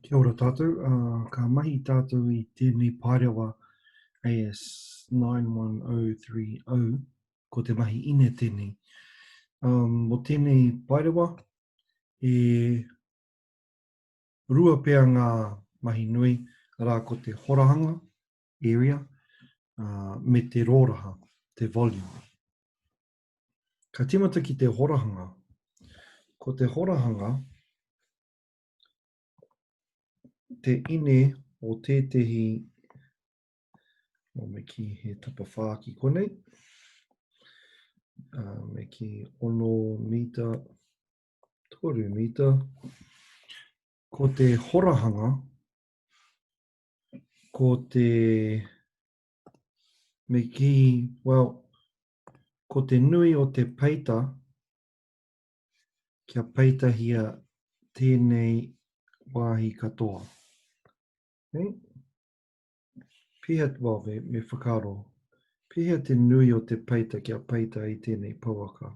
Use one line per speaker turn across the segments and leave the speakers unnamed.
Kia ora tātou, ka mahi tātou i tēnei paerewa AS 91030, ko te mahi ine tēnei. Um, mo tēnei paerewa, e rua pea ngā mahi nui, arā ko te horahanga, area, uh, me te rōraha, te volume. Ka tīmata ki te horahanga. Ko te horahanga te ine o tētehi, o me kī he tapawhā ki konei, uh, me kī ono mita, toru mita. Ko te horahanga, ko te, me kī, well, ko te nui o te peita kia peitahia tēnei wāhi katoa. Okay? Pēhea, well, me, me whakaaro, pēhea te nui o te peita kia peita i tēnei pouaka?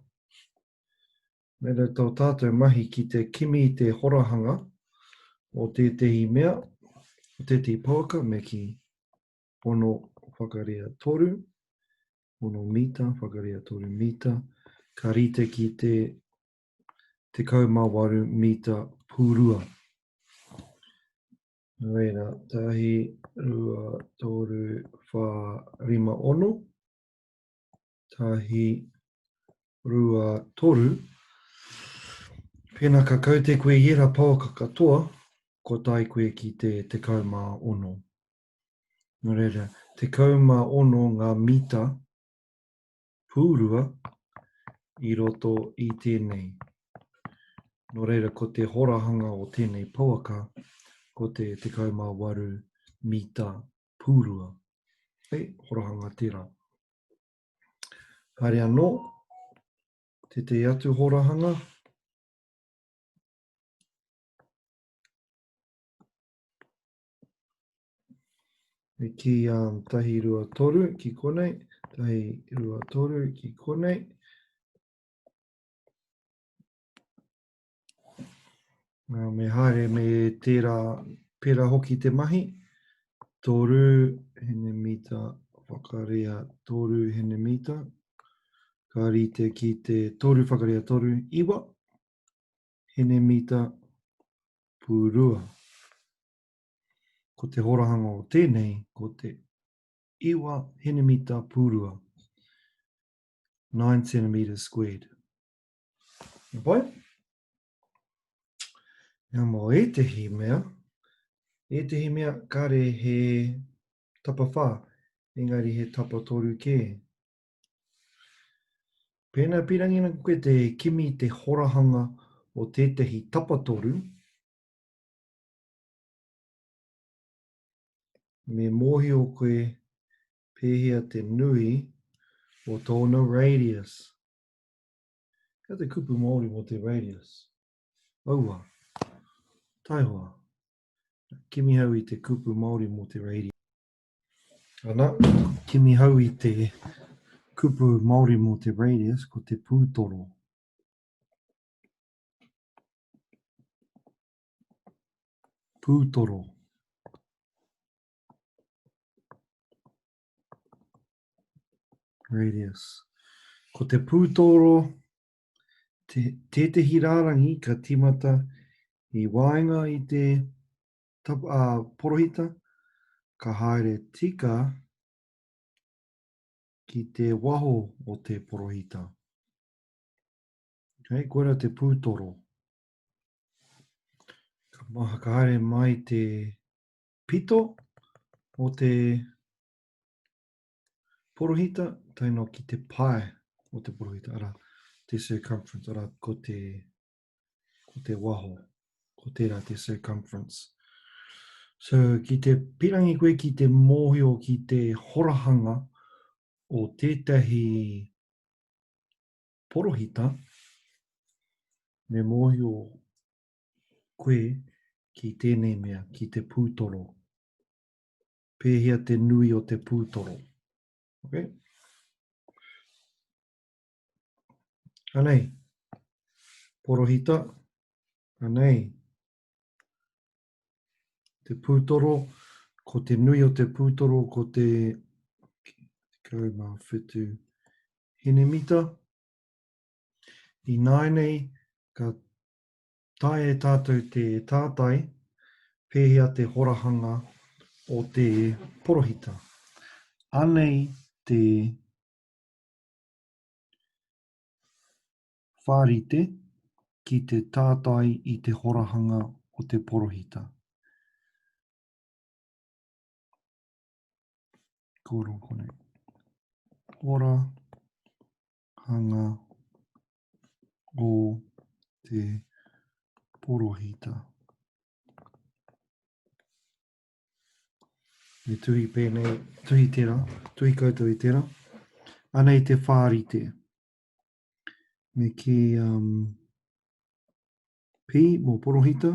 Mēnā tō tātou mahi ki te kimi i te horahanga o tētehi mea, o tētehi pouaka, me kī ono whakarea toru, ono mita, whakarea toru mita, ka rite ki te 18 mita pūrua. Nō reira, tahi, rua, toru, whā, rima, ono. Tahi, rua, toru. Pēnā ka kaute koe i ērā pouaka katoa, kua tae koe ki te 16. Nō reira, 16 ngā mita pūrua i roto i tēnei. Nō reira, ko te horahanga o tēnei pouaka, ko te 18 mita pūrua. Hei, horahanga tērā. Haere anō, tētehi atu horahanga. Me kī um, tahi rua toru ki konei, tahi rua toru ki konei. Uh, me haere me tērā, pērā hoki te mahi. Toru henemita whakarea toru henemita. Ka rite ki te toru whakarea toru iwa henemita pūrua. Ko te horahanga o tēnei, ko te iwa henemita pūrua, 9 centimeters squared. Ka pai? Nā mō ētehi mea, ētehi mea kare he tapawhā, engari he tapatoru kē. Pēnā pīrangi ana koe te kimi te horahanga o tētehi tapatoru, Me mōhio koe pēhea te nui o tōna radius. Kia te kupu Māori mō te radius? Aua. Taihoa. Kimi hau i te kupu Māori mō te radius. Ana, kimi hau i te kupu Māori mō te radius, ko te pūtoro. Pūtoro. Radius. Ko te pūtoro te, tētehi rārangi ka tīmata i waenga i te tap, uh, porohita, ka haere tika ki te waho o te porohita. Okay, koira te pūtoro. Ka maha ka haere mai te pito o te porohita, tae noa ki te pae o te porohita, arā, te circumference, arā, ko te, ko te waho, ko tērā te circumference. So, ki te pirangi koe ki te mōhio ki te horahanga o tētahi porohita, me mōhio koe ki tēnei mea, ki te pūtoro. Pēhea te nui o te pūtoro. Okay? Anei, porohita, anei. Te pūtoro, ko te nui o te pūtoro ko te 17 henemita. Ināianei, ka taea e tātou te tātai pēhea te horahanga o te porohita. Anei te whārite ki te tātai i te horahanga o te porohita. Kōrero konei. Horahanga o te porohita. Me tuhi pēnei, tuhi tērā, tuhi koutou i tērā. Anei te whārite. Me kī um, P mō porohita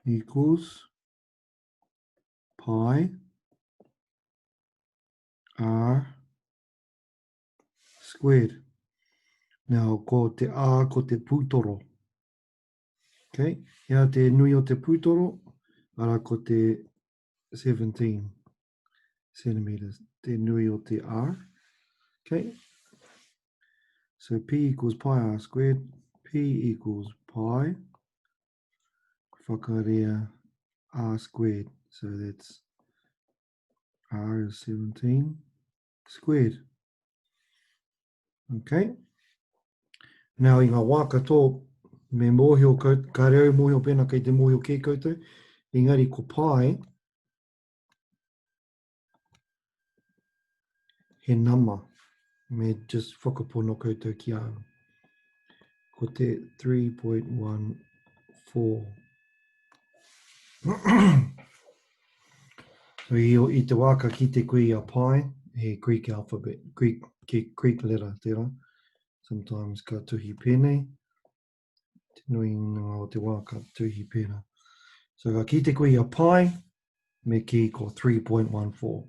equals pi r squared. Now, ko te R ko te pūtoro. Okay. Hea te nui o te pūtoro? Ara ko te 17 centimeters, te nui o te R. Okay. So P equals pi R squared, P equals pi, whakarea R squared. So that's R is 17 squared. Okay. Now, i ngā wā katoa, me mōhio koutou, kāre au mōhio pēnā kei te mōhio kē koutou, engari ko pi, he nama, me just whakapono koutou ki a au. Ko te 3.14. So i, i te wā ka kite koe i a pi, he Greek alphabet, Greek, Greek letter tērā. Sometimes ka tuhi pēnei, te nuinga o te wā ka tuhi pērā. So ka kite koe i a pi, me kī ko 3.14.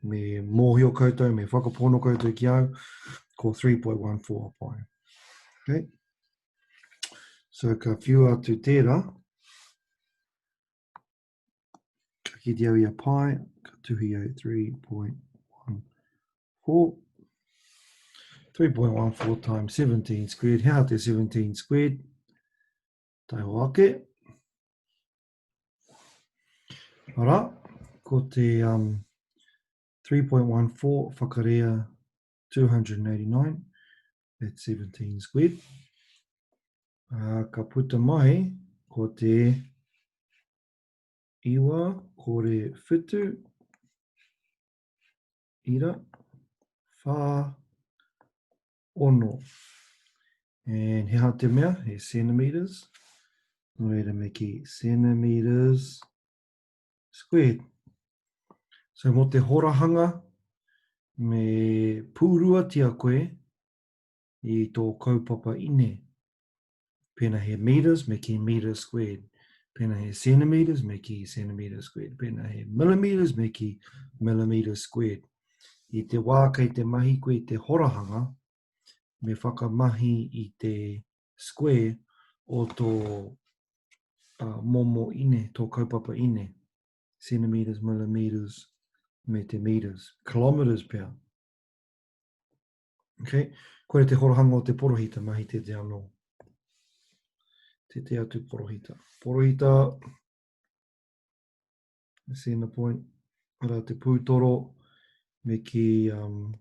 Me mōhio koutou, me whakapono koutou ki au, ko 3.14 a pi. Okay. So ka whiua atu tērā, Ka kite au i a pi, ka tuhi au 3.14. 3.14 times 17 squared. He aha te 17 squared? Taiho ake. Ara, ko te um, 3.14 whakarea 289, that's 17 squared. Uh, ka puta mai ko te iwa, kore, whitu, ira, whā, ono. And he aha te mea? He centimeters. Nō reira me kī centimeters squared. So mō te horahanga, me pūruatia koe i tō kaupapa ine. Pēnā he meters, me kī meters squared. Pēnā he centimeters, me kī centimeters squared. Pēnā he millimeters, me kī millimeters squared. I te wā kei te mahi koe i te horahanga, me whakamahi i te square o tō uh, momo ine, tō kaupapa ine. Centimeters, millimeters, me te meters. Kilometers pea. Okay. Koe te horahanga o te porohita, mahi te te anō. Te te atu porohita. Porohita, center point, ara te pūtoro, me ki um,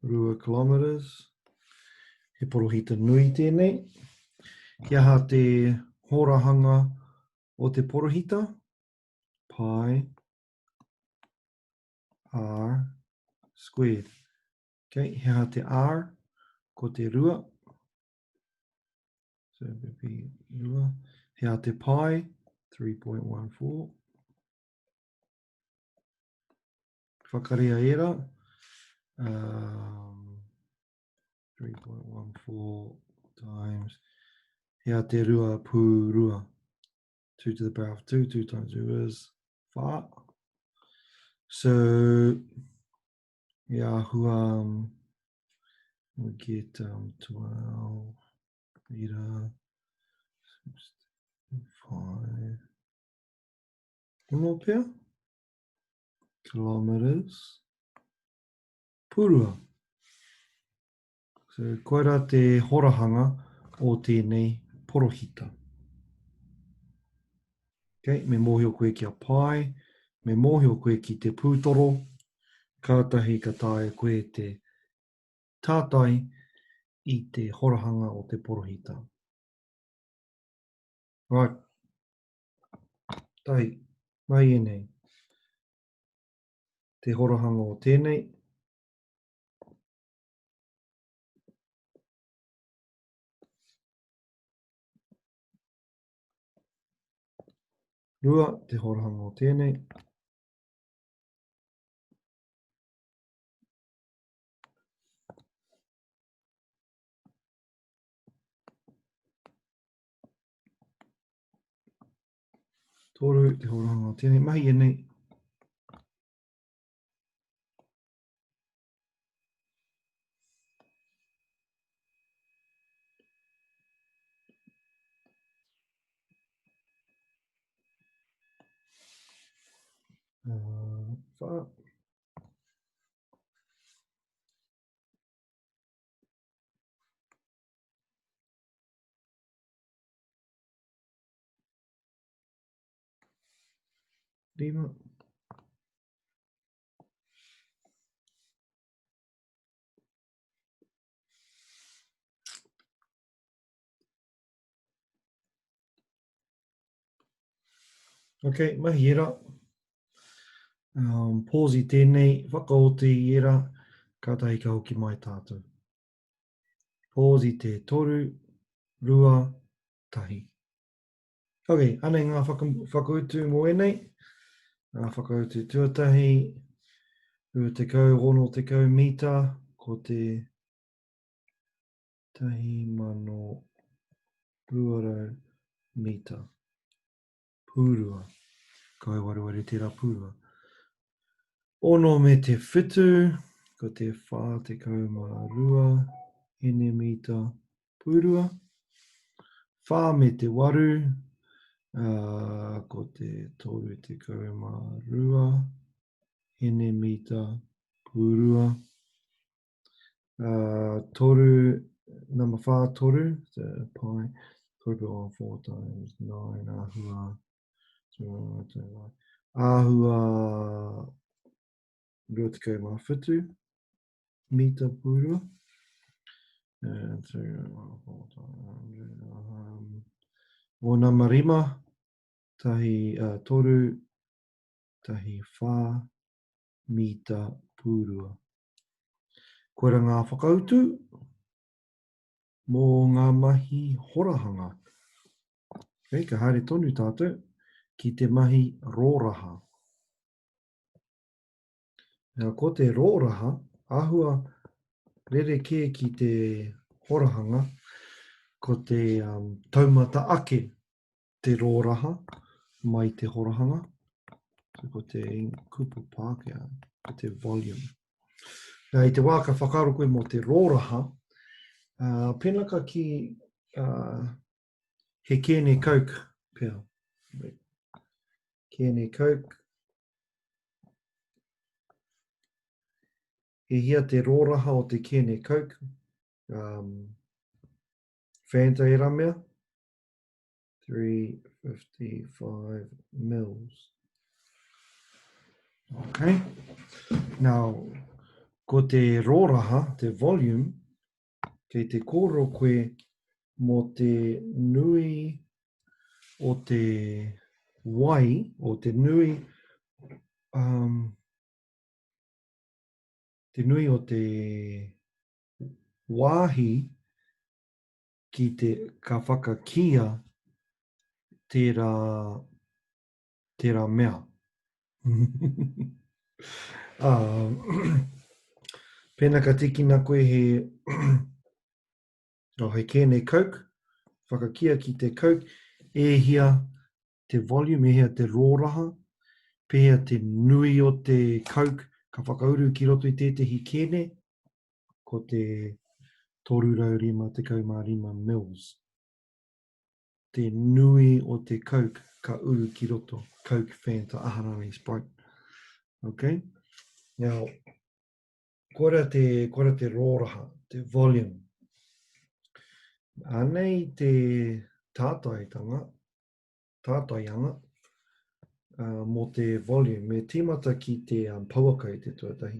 2 kilometers. He porohita nui tēnei. He aha te horahanga o te porohita? Pi R squared. Okay, he aha te R? Ko te rua. So it would be rua. He aha te pi? 3.14. Whakarea era. Um, 3.14 times. He aha te rua pū rua. 2 to the power of 2, 2 times 2 is 4. So, yeah, who, um, we get um, 12 meter, 5. Ono pea? Kilometers. Pūrua. So, koirā te horahanga o tēnei porohita. Okay, me mōhio koe ki a pi, me mōhio koe ki te pūtoro, kātahi ka taea koe te tātai i te horahanga o te porohita. Right. Tahi, mai ēnei. Te horahanga o tēnei. Rua, te horahanga o tēnei. Toru, te horahanga o tēnei. Mahi ēnei. Uh, wha. Rima. Ok, mahi era. Um, pause i tēnei, whakaoti i era, kātahi ka hoki mai tātou. Pause i te toru, rua, tahi. Ok, anei ngā whaka, whakautu mō ēnei. Ngā whakautu tuatahi, 20, 60 mita, ko te 1200 mita. Pūrua. Kai wareware tērā pūrua. Ono me te whitu, ko te 42 henemita pūrua. Whā me te waru, uh, ko te 32 henemita pūrua. Uh, toru, number whā, toru, so pi, 3.14 times 9, āhua, āhua 27 mita pūrua. And 3, 4 times, um, o nama rima, tahi, uh, toru, tahi whā, mita pūrua. Koira ngā whakautu mō ngā mahi horahanga. Okay, ka haere tonu tātou ki te mahi rōraha. Now, ko te rōraha, āhua rerekē ki te horahanga, ko te um, taumata ake te rōraha mai te horahanga. So, ko te kupu Pākehā, ko te volume. Nā, i te wā ka whakaaro koe mō te rōraha, uh, pēnā ka ki uh, he kēne Coke pea. Kēne Coke, E hia te rōraha o te kēne Coke? Um, Fanta era mea? 355 mils. Okay. Now, ko te rōraha, te volume, kei te kōrero koe mō te nui o te wai, o te nui, um, te nui o te wāhi ki te ka whakakīia tērā, tērā mea. uh, pēnā ka tīkina koe he, oh, he kēne Coke, whakakīia ki te Coke, e hia te volume, e hia te rōraha, pēhea te nui o te Coke ka whakauru ki roto i tētehi kēne, ko te 355 mils. te nui o te Coke ka uru ki roto, Coke, Fanta, aha rānei, Sprite. Okay? Now, koira te, koira te rōraha, te volume. Anei te tātaitanga, tātaianga, uh, mō te volume. Me tīmata ki te um, pouaka i te tuatahi.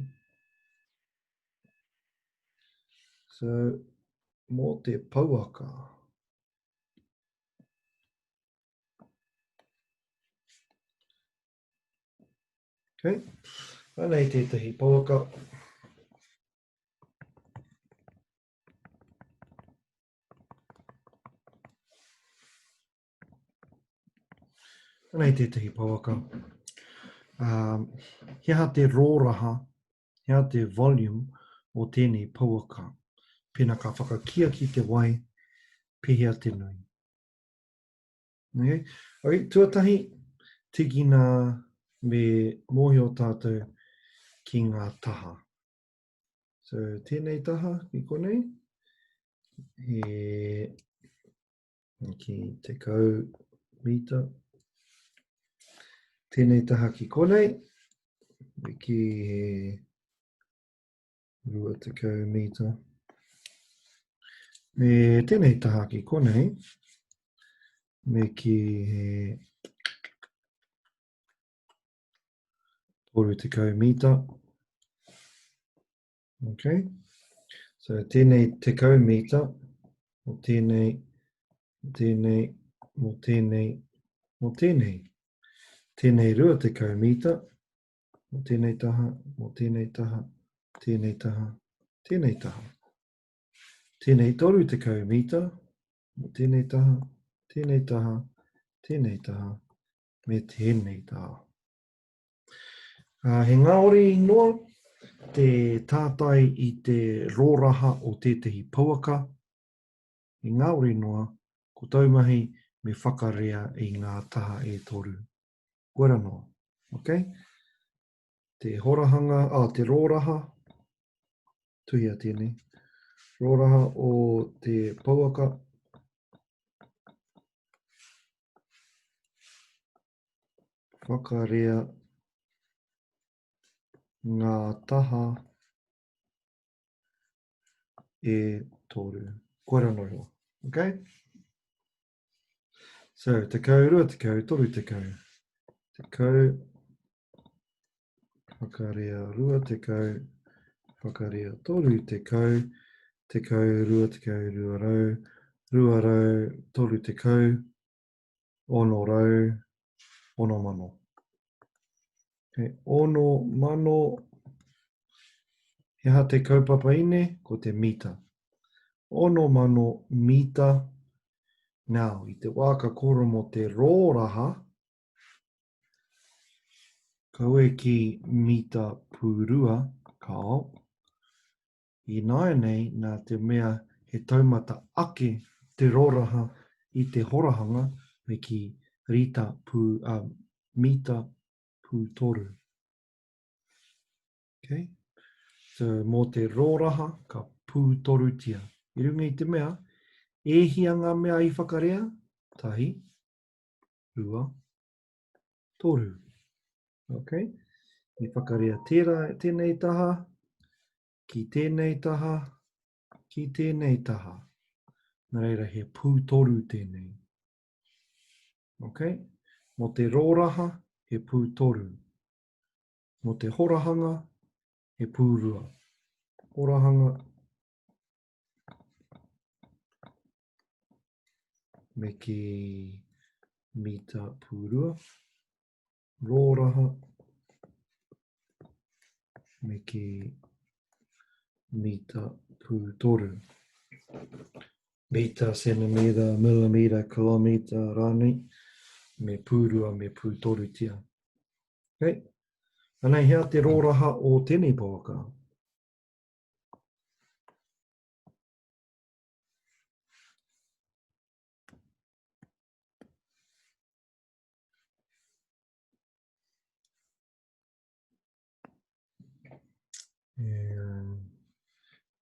So, mō te pouaka. Okay. Anei tētahi pouaka. Anei tētahi pouaka. Um, he aha te rōraha, he aha te volume o tēnei pouaka? Pēnā ka whakakia ki te wai, pēhea te nui? Okay. Okay, tuatahi, tikina me mōhio tātou ki ngā taha. So, tēnei taha ki konei, he ki 10 mita. Tēnei taha ki konei, me ki he 20 mita. Me tēnei taha ki konei, me ki he 30 mita. Okay. So tēnei 10 mita, o tēnei, o tēnei, o tēnei, o tēnei. Tēnei 20 mita, o tēnei taha, o tēnei taha, tēnei taha, tēnei taha. Tēnei 30 mita, o tēnei taha, tēnei taha, tēnei taha, me tēnei taha. Uh, he ngāori noa te tātai i te rōraha o tētehi pouaka. He ngāori noa, ko tau mahi me whakarea i ngā taha e toru. Koira noa. Okay? Te horahanga, ah, te rōraha, tuhia tēnei, rōraha o te pouaka, whakarea ngā taha e toru. Koira noa iho. Okay? So, 10, 20, 30. 10, whakarea 20, whakarea 30, 10, 20, 200, 200, 30, 600, 6,000. Okay, 6,000, he aha te kaupapa ine? Ko te mita. 6,000 mita. Now, i te wā ka kōrero mō te rōraha, kaua ki mita pūrua, kāo. Ināianei, nā te mea he taumata ake te rōraha i te horahanga, me kī, rita pū, uh, mita pūtoru. Okay? So, mō te rōraha, ka pūtorutia. I runga i te mea, e hia ngā mea i whakarea? Tahi, rua, toru. Okay? I whakarea tērā, tēnei taha, ki tēnei taha, ki tēnei taha. Nā reira, he pūtoru tēnei. Okay? Mō te rōraha, he pūtoru. Mō te horahanga, he pūrua. Horahanga me kī mita pūrua. Rōraha me kī mita pūtoru. Mita, centimetre, millimetre, kilometre rānei, me pūrua, me pūtorutia. Okay. Anei, hea te rōraha o tēnei pouaka? E,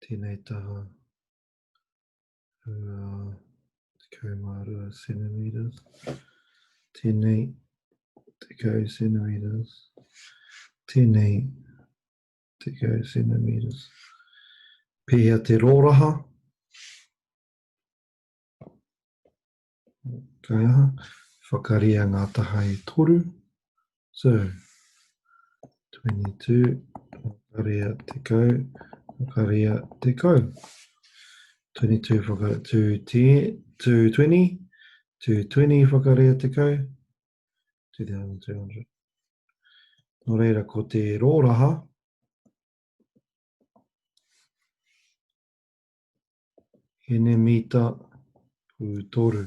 tēnei taha. 10. 12 centimetres. Tēnei, 10 centimetres. Tēnei, 10 centimetres. Pēhea te rōraha? Ka aha? Whakaria ngā taha e toru. So, 22, whakaria 10, whakaria 10. 22 whaka, 2, 220, 220 whakaria 10, 2200. Nō reira, ko te rōraha, henemita pūtoru.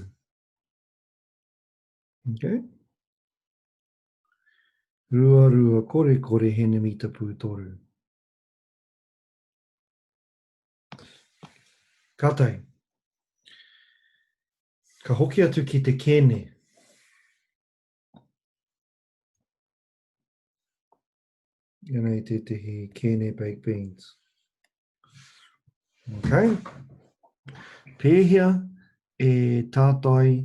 Okay. 2, 2, kore, kore, henemita pūtoru. Ka tae. Ka hoki atu ki te kēne. Anei tētehi kēne baked beans. Okay. Pēhea e tātai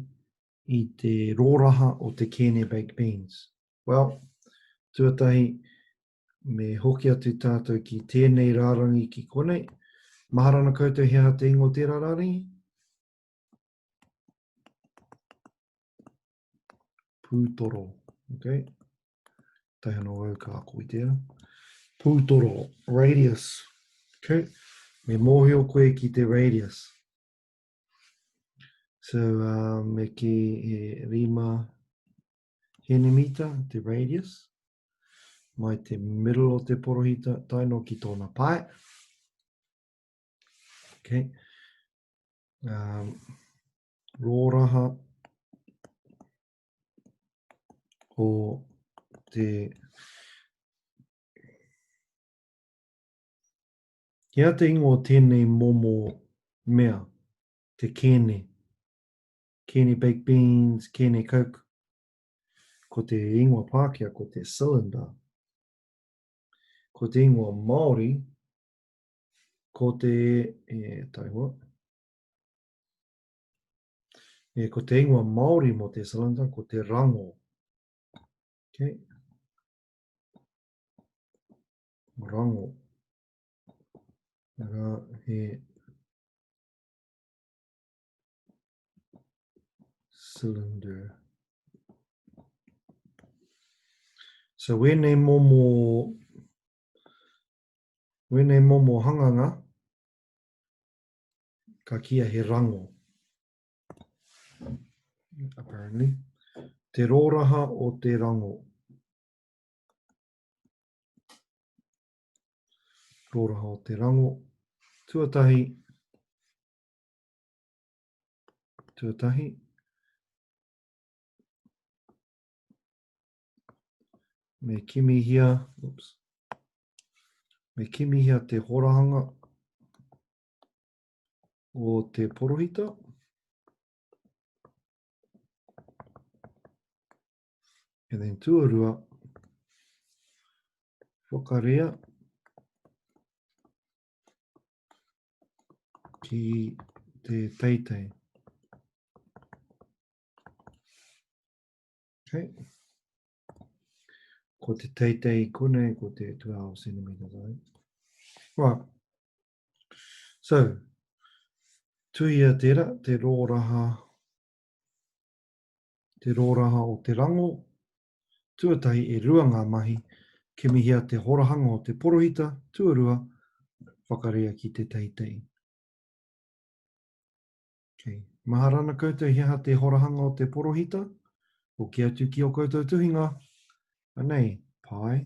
i te rōraha o te kēne baked beans? Well, tuatahi, me hoki atu tātou ki tēnei rārangi ki konei. Mahara ana koutou he aha te ingoa o tērā rārangi? Pūtoro. Okay. Tae anō au ka ako i tērā. Pūtoro, radius. Okay. Me mōhio koe ki te radius. So, um, me ki he rima henemita, te radius, mai te middle o te porohita, tae noa ki tōna pae. Okay. Um, rōraha o te He aha te ingoa o tēnei momo mea, te kēne? Kēne baked beans, kēne coke. Ko te ingoa Pākehā ko te cylinder. Ko te ingoa Māori ko te, e, taihoa. E, ko te ingoa Māori mō te cylinder ko te rango. Okay. Rango. Arā, he cylinder. So wēnei momo, wēnei momo hanganga, ka kīia he rango. Apparently. Te rōraha o te rango. Rōraha o te rango. Tuatahi, tuatahi, me kimihia, oops, me kimihia te horahanga o te porohita. And then tuarua, whakarea ki te teitei. Okay. Ko te teitei konei, ko te 12 centimeters, I think. Right. So, tuia tērā, te rōraha Te rōraha o te rango, tuatahi e rua ngā mahi, kimihia te horahanga o te porohita, tuarua, whakarea ki te teitei. Okay. Mahara ana koutou he aha te horahanga o te porohita? Hoki atu ki o koutou tuhinga. Anei, pi,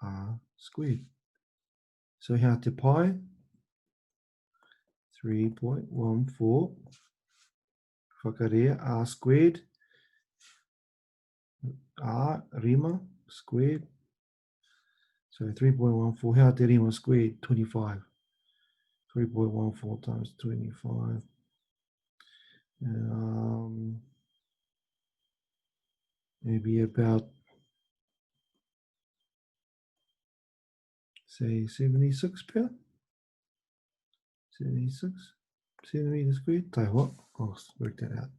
r squared. So he aha te pi? 3.14 Whakarea R squared, R, rima, squared. So 3.14, hea te rima squared, 25. 3.14 times 25. Um, maybe about, say, 76 pea? 76. centimetres squared. Taihoa, I'll work that out.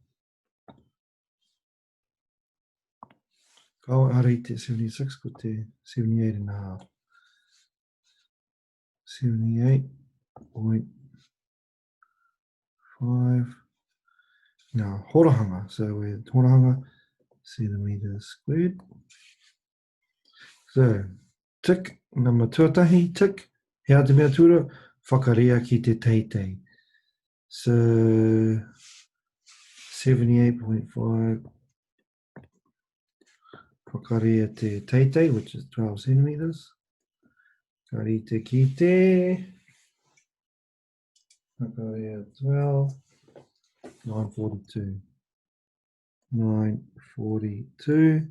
Ka ara i te 76, ko te 78 and a half. 78.5. Now, horahanga. So we're horahanga centimeters squared. So, tick, number tuatahi, tick. He a te mea tūra, whakarea ki te teitei. So, 78.5 whakarea te teitei, which is 12 centimeters. Ka rite ki te whakarea 12, 942. 942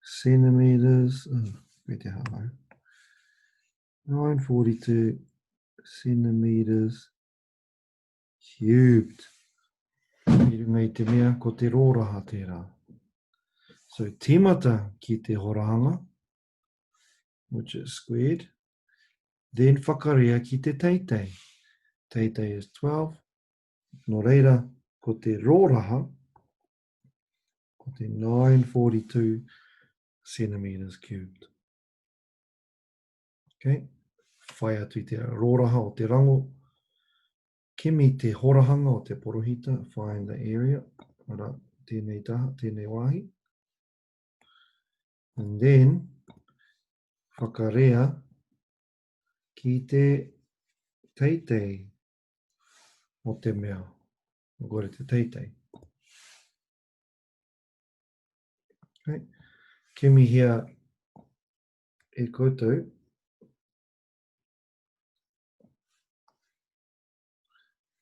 centimeters. Oh, wait te hālau. 942 centimeters cubed. I runga i te mea, ko te rōraha tērā. So, tīmata ki te horahanga, which is squared, then whakarea ki te teitei. Teitei is 12. Nō reira, ko te rōraha, ko te 942 centimeters cubed. Okay. Whai atu i te rōraha o te rango. Kimi te horahanga o te porohita, find the area, ara, tēnei taha, tēnei wāhi. And then, whakarea ki te teitei o te mea. Kore te teitei. Okay. Kimihia e koutou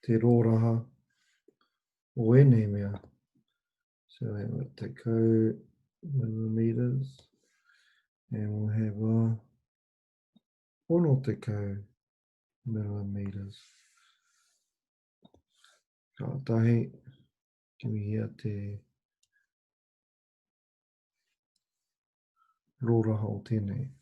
te rōraha o ēnei mea. So we have a tekau millimeters and we'll have a 60 millimeters. Ka tahi, kimihia te rōraha o tēnei.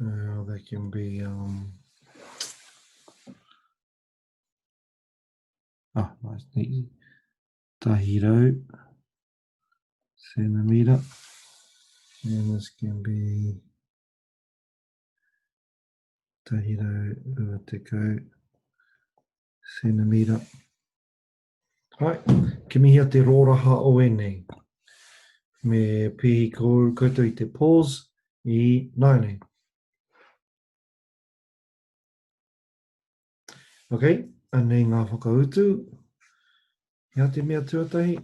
Uh, that can be um, ah, nice and easy. Tahi rau centimeter. And this can be 120 centimeter. Hai, kimihia te rōraha o ēnei. Me pēhi koutou i te pause i nāianei. Ok, anei ngā whakautu. He aha te mea tuatahi?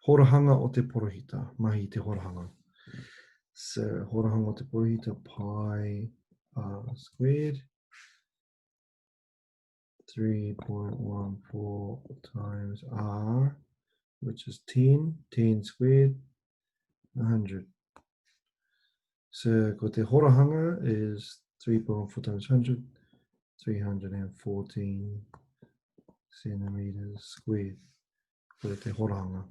Horahanga o te porohita. Mahi i te horahanga. So, horahanga o te porohita, pi r squared. 3.14 times r, which is 10, 10 squared, 100. So, ko te horahanga is 3.14 times 100, 314 centimeters squared. Ko te horahanga.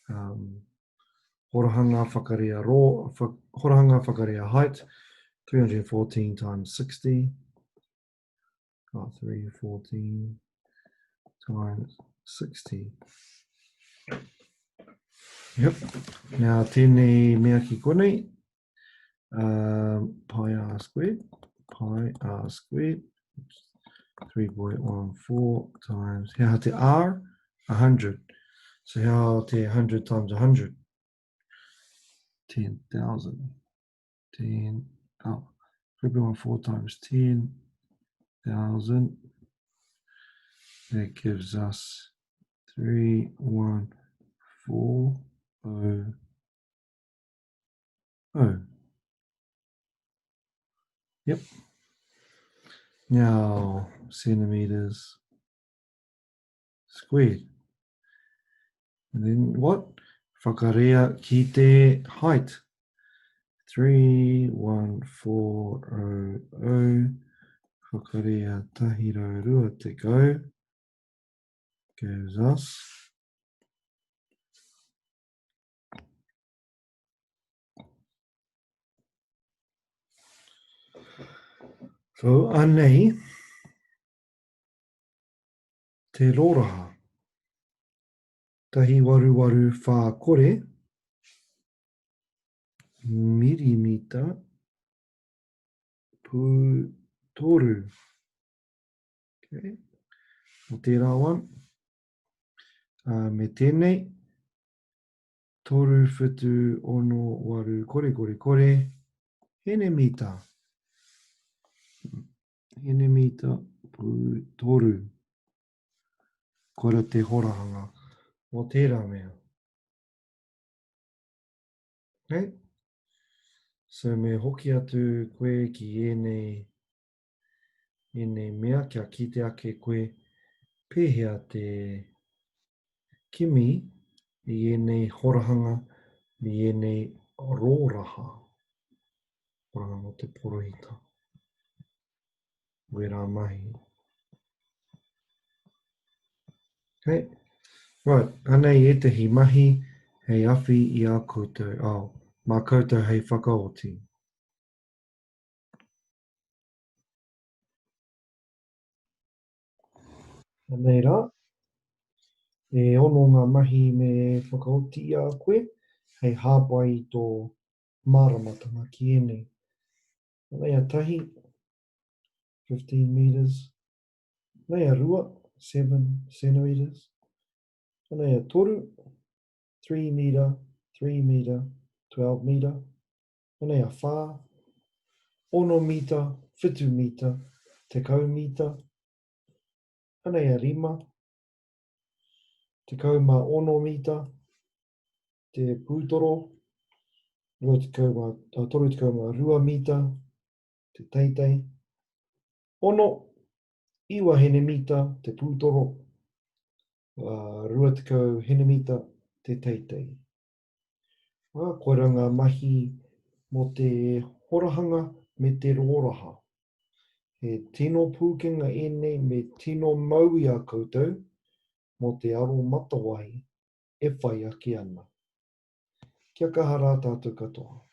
Um, horahanga whakarea rō, horahanga whakarea height, 314 times 60, oh, 314 times 60. Yep. Now, tēnei mea ki konei, um, pi r squared, pi r squared, 3.14 times, he aha te r? 100. So he aha te 100 times 100? 10,000. 10, oh, 3.14 times 10,000. That gives us 3, 1, 4, 0, Oh. Yep. Now, centimeters squared. And then what? Whakarea ki te height. 3, 1, 4, 0, 0. Whakarea tahirau rua te kau. Gives us So, anei te rōraha. 1840 mirimita pū toru. Okay. O tērā one. Me tēnei, 3 7 6 8 kore kore kore, henemita. Henemita pū toru. Koira te horahanga o tērā mea. Okay? So me hoki atu koe ki ēnei, ēnei mea kia kite ake koe pēhea te kimi i ēnei horahanga, i ēnei rōraha. Horahanga o te porohita. Wērā mahi. Okay. Right, anei ētahi mahi hei awhi i a koutou, oh, mā koutou hei whakaoti. Anei rā, e ono ngā mahi me whakaoti i a koe hei hāpai i tō māramatanga ki ēnei. Anei a tahi, 15 metres. Anei a rua, 7 centimetres. Anei a toru, 3 metre, 3 metre, 12 metre. Anei a whā, 6 mita, 7 mita, 10 mita. Anei a rima, 16 mita, te pūtoro, 32 mita, te teitei, 6, 9 henemita te pūtoro, 20 henemita te teitei. Ā, koirā ngā mahi mō te horahanga me te rōraha. He tino pūkenga ēnei me tino mau i a koutou mō te aromatawai e whai ake ana. Kia kaha rā tātou katoa.